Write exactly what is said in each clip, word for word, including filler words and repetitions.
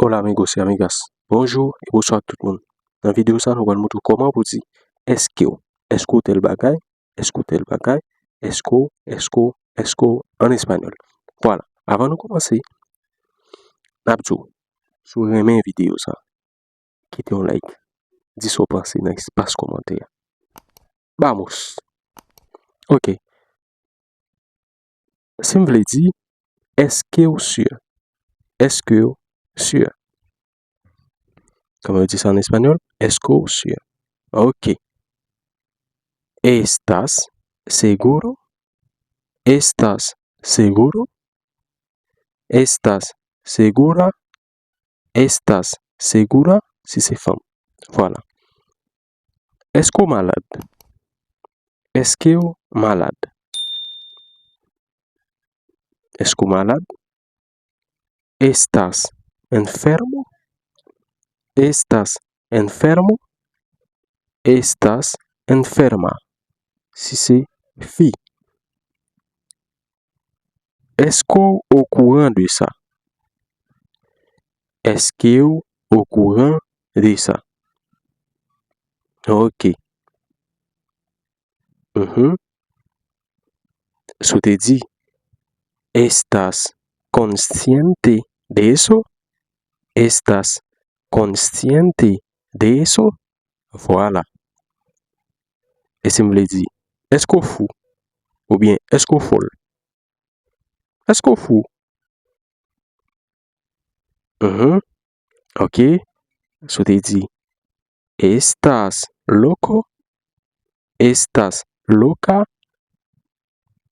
Hola amigos y amigas. Bonjou e bonswa tout moun. Nan videyo sa nou pral montre w kòman pou di èske w, èske w tèl bagay, èske w tèl bagay, èske w, èske w, èske w an espanyòl. Vwala, avan nou kòmanse, n ap di w, si w renmen videyo sa, kite yon like, di sa w panse nan espas kòmantè a. Vamos! Ok. Si m vle di, èske w si? Èske w si? Kòman yo di sa an espanyòl? Èske w si? Ok. ¿Estás seguro? ¿Estás seguro? ¿Estás segura? ¿Estás segura? Si se fanm. Vwala. Èske w malad? Èske w malad? Èske w malad? ¿Estás enfermo? ¿Estás enfermo? ¿Estás enferma? Si se fi. Èske w okouran de sa? Èske w okouran de sa? Ok. Mhm. Si w te di, ¿Estás consciente de eso? ¿Estás consciente de eso? Vwala. E si m vle di, èske w fou? Oubyen, èske w fòl? Èske w fou? Mhm. Ok. Si w te di, ¿Estás loco? ¿Estás loca?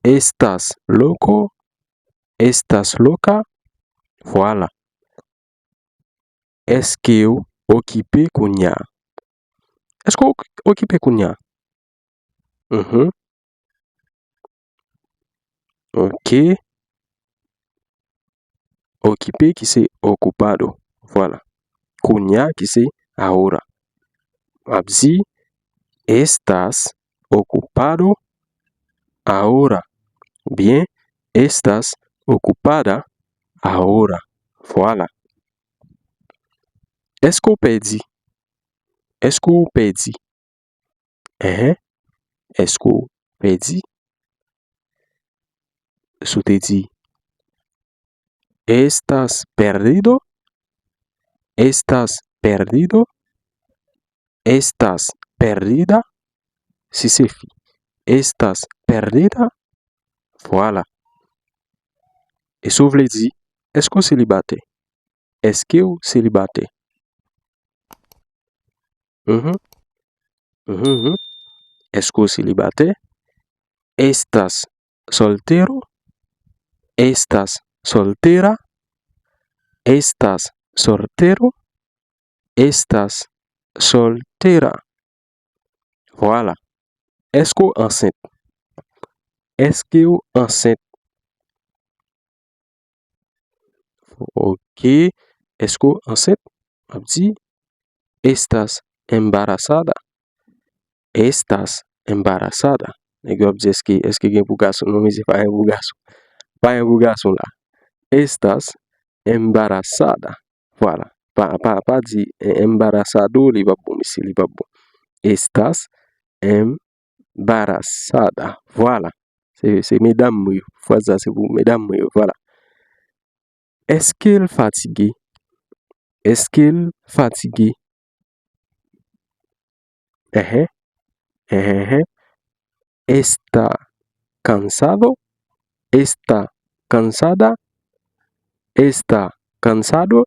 ¿Estás loco? ¿Estás loca? Vwala. Èske w okipe kounye a? Èske w ok- okipe kounye a? Mhm. Ok. Okipe ki se ocupado. Vwala. Kounye a ki se ahora. M ap di, ¿Estás ocupado ahora? Oubyen, ¿Estás ocupada ahora? Vwala. Èske w pèdi? Èske w pèdi? Enhen. Èske w pèdi? Si w te di, ¿Estás perdido? ¿Estás perdido? ¿Estás perdida? Si se fi, ¿Estás perdida? Vwala. E si w vle di, èske w selibatè? Èske w selibatè? Mhm. Mhm, mhm. Èske w selibatè? ¿Estás soltero? ¿Estás soltera? ¿Estás soltero? ¿Estás soltera? Vwala. Èske w ansent? Èske w ansent? Ok. Èske w ansent? M ap di, ¿Estás embarazada? ¿Estás embarazada? Nèg yo ap di, èske, èske gen pou gason? Non, mesye, pa gen pou gason. Pa gen pou gason la. ¿Estás embarazada? Vwala. Pa, pa, pa di, eh, embarazado, li p ap bon, mesye, li p ap bon. ¿Estás embarazada? Vwala. Se, se medam mwen yo. Fraz la se pou medam mwen yo. Vwala. Èske l fatige? Èske l fatige? Enhen. Enhen. ¿Está cansado? ¿Está cansada? ¿Está cansado?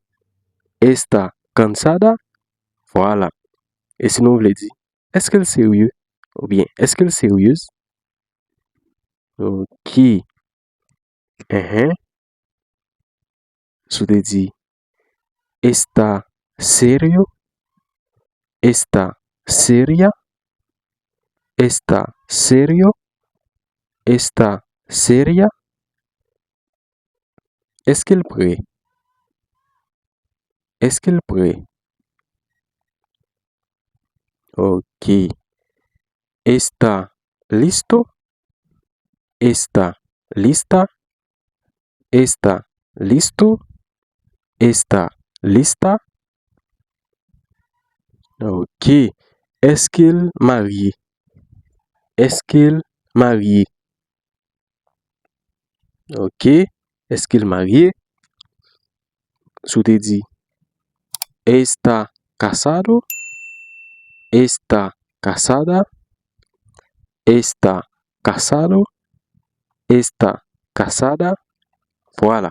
¿Está cansada? Vwala. E si nou vle di, èske l serye? Oubyen, èske l seryez? Ok. Enhen. Si w te di, ¿Está serio? ¿Está seria? ¿Está serio? ¿Está seria? Èske l prè? Èske l prè? Ok. ¿Está listo? ¿Está lista? ¿Está listo? ¿Está Li sta? Ok. Èske l marye? Èske l marye? Ok. Èske l marye? Si w te di, Está casado? Está casada? Está casado? Está casada? Vwala.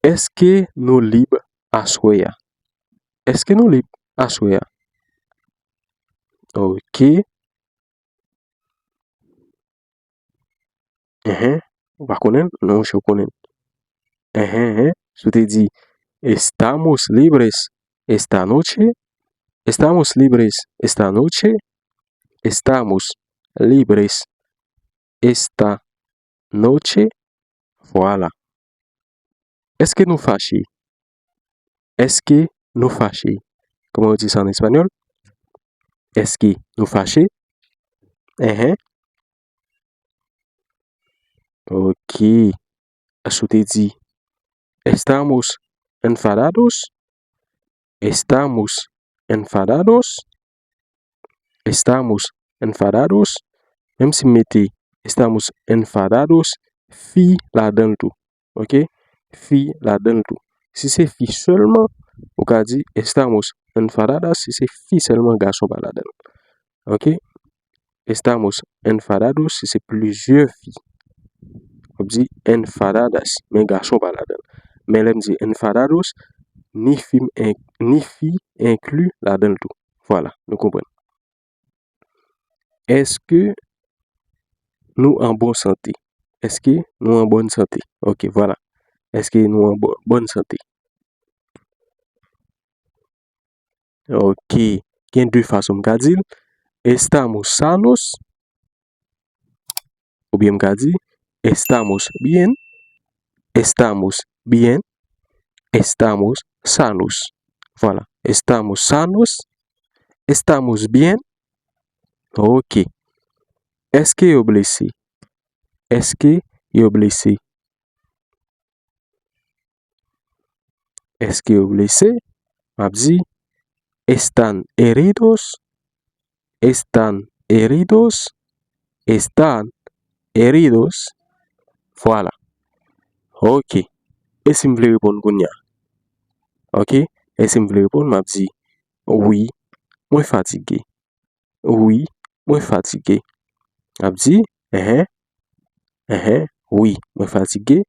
Èske nou lib aswè a? Èske nou lib aswè a? Ok. Enhen. Ou pa konnen l? Non, monchè, ou konnen l. Enhen, enhen. Si w te di, Estamos libres esta noche? Estamos libres esta noche? Estamos libres esta noche? Vwala. Èske nou fache? Èske nou fache? Kòman yo di sa an espanyòl? Èske nou fache? Enhen. Ok. Èske w te di, Estamos enfadados? Estamos enfadados? Estamos enfadados? Menm si m mete estamos enfadados, fi ladan l tou. Ok? Fi ladan l tou. Si se fi sèlman, ou ka di estamos enfadadas, si se fi sèlman, gason pa ladan l. Ok? Estamos enfadados, si se plizyè fi. W ap di enfadadas, men gason pa ladan l. Men lè m di enfadados, ni fi, ni fi enkli ladan l tou. Vwala, nou konprann. Èske nou an bon sante? Èske nou an bòn sante? Ok, vwala. Èske nou an bò-, bòn sante? Ok. Gen de fason m ka di l. Estamos sanos. Oubyen m ka di, estamos bien. Estamos bien. Estamos sanos. Vwala. Estamos sanos. Estamos bien. Ok. Èske yo blese? Èske yo blese? Èske yo blese? M ap di, están heridos? Están heridos? Están heridos? Vwala. Ok. E si m vle reponn kounye a? Ok. E si m vle reponn, m ap di, wi, mwen fatige. Wi, mwen fatige. Ap di, enhen, enhen, wi, mwen fatige.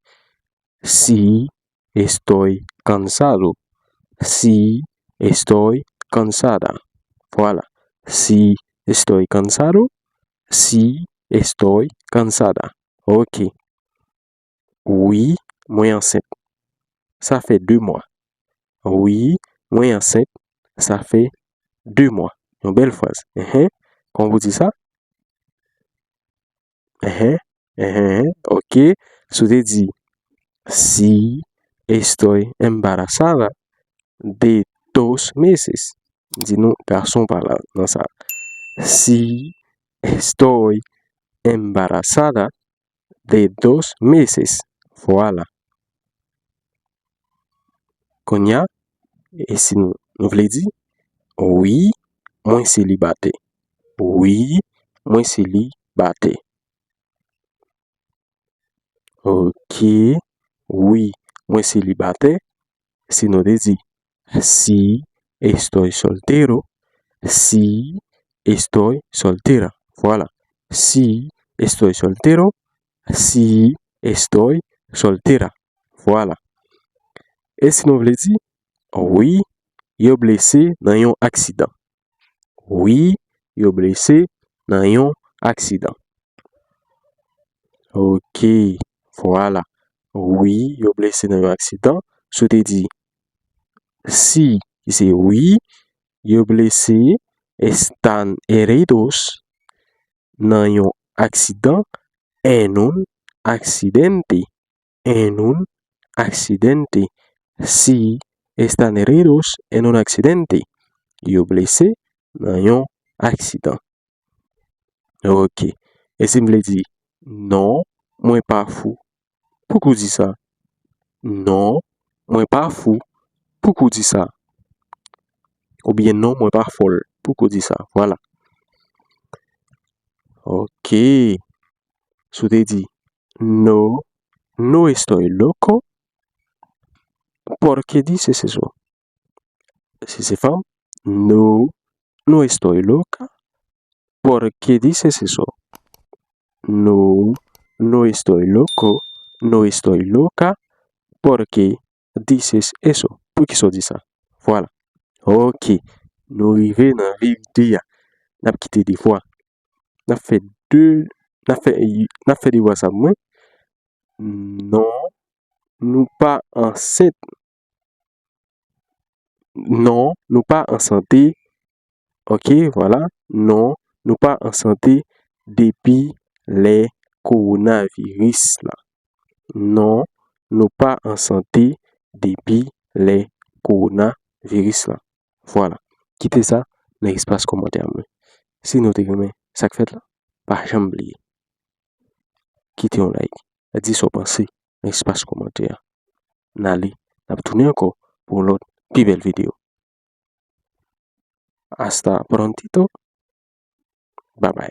Sí, estoy cansado. Sí, estoy cansada. Vwala. Sí, estoy cansado. Sí, estoy cansada. Ok. Wi, mwen ansent. Sa fè de mwa. Wi, mwen ansent. Sa fè de mwa. Yon bèl fraz. Enhen. Kòman pou di sa? Enhen. Enhen. Ok. Si w te di, sí, estoy embarazada de dos meses. Di nou, gason pa la nan sa. Sí, estoy embarazada de dos meses. Vwala. Kounye a, e si nou, nou vle di, wi, mwen selibatè. Wi, mwen selibatè. Ok. Wi, mwen selibatè. Si nou te di, sí, estoy soltero. Sí, estoy soltera. Vwala. Sí, estoy soltero. Sí, estoy soltera. Vwala. E si nou vle di, wi, yo blese nan yon aksidan. Wi, yo blese nan yon aksidan. Ok, vwala. Wi, yo blese nan yon aksidan. Si w te di, sí, ki se wi, yo blese, están heridos, nan yon aksidan, en un accidente. En un accidente. Sí, están heridos en un accidente. Yo blese nan yon aksidan. Ok. E si m vle di, non, mwen pa fou? Poukò w di sa? Non, mwen pa fou, pouki w di sa? Oubyen non, mwen pa fòl, pouki w di sa? Vwala. Ok. Si w te di, no, no estoy loco, porque dices eso? Si se fanm, no, no estoy loca, porque dices eso? No, no estoy loco, no estoy loca, porque dices eso? Poukisa w di sa? Vwala. Ok. Nou rive nan verite a. N ap kite de fwa. N ap fè de, n ap fè, n ap fè de fwa sa pou mwen. Non, nou pa ansent. Non, nou pa an sante. Ok, vwala. Non, nou pa an sante depi lè kowonaviris la. Non, nou pa an sante depi lè kowonaviris la. Vwala. Kite sa nan espas kòmantè mwen. Si nou te renmen sa k fèt la, pa janm bliye. Kite yon like. Di sa w panse nan espas kòmantè a. N ale, n ap tounen ankò pou yon lòt pi bèl videyo. Hasta prontito. Babay.